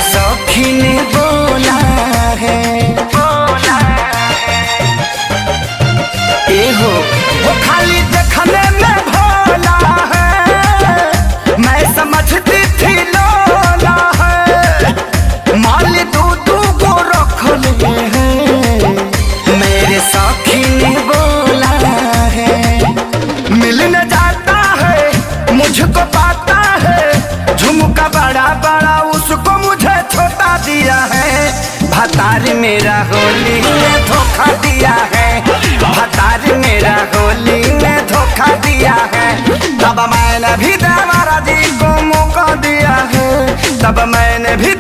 सखी ने बोला है, बोला है। ए हो वो खाली देखने में भोला है, मैं समझती थी लोला है। माल दू दू को रख लिए हैं, मेरे सखी ने बोला है। मिल न जाता है मुझको पाता है, झुमका बड़ा बड़ा उसको मुझे छोटा दिया है। भतार मेरा होली में धोखा दिया है, भतार मेरा होली में धोखा दिया है। तब मैंने भी देवरा जी को मौका दिया है, तब मैंने भी।